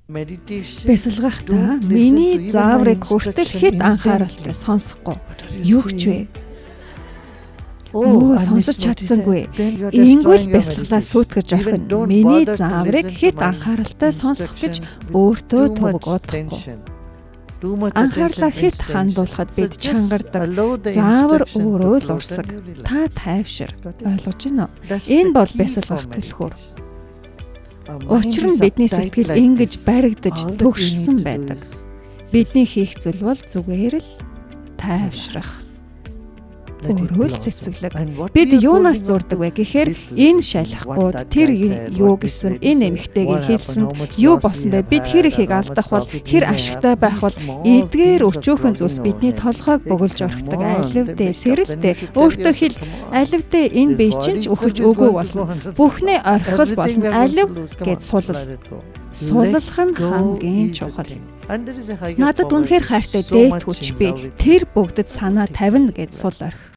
Бясалгахдаа миний зааврыг хүртэл хэт анхааралтай сонсохгүй. Юу ч вэ? Өө, сонсож чадсангүй. Ингүүл бясалгалаа сүйтгэж орхино. Миний зааврыг хэт анхааралтай сонсох гэж өөртөө төвөг удахгүй. Анхаарлаа хэт хандуулахад бид чангардаг. Заавар өөрөө л урсаг. Та тайвшир. Ойлгож байна уу? Энэ бол бясалгах түлхүүр. Учир нь бидний сэтгэл ингэж баригдаж төгшсөн байдаг. Бидний хийх зүйл бол зүгээр л тайвшрах. Өөрөө л цэцэглэг. Бид юунаас зуурдаг вэ гэхээр энэ шалхгууд, тэр юу гэсэн, энэ эмэгтэйгийн хэлсэн юу болсон бэ? Бид хэр ихийг алдах бол, хэр ашигтай байх бол, эдгээр өчүүхэн зүйлс бидний толгойг бөглөж орхидог. Алив дээ, сэрэлтэй. Өөртөө хэл: "Алив дээ, энэ бие чинь ч үхэж өгөө болно. Бүхнээ орхих болно. Алив" гээд сулал. Суллах нь хамгийн чухал. Надад үнэхээр хайртай дээд хүч би тэр бүгдэд санаа тавина гээд сул орхи.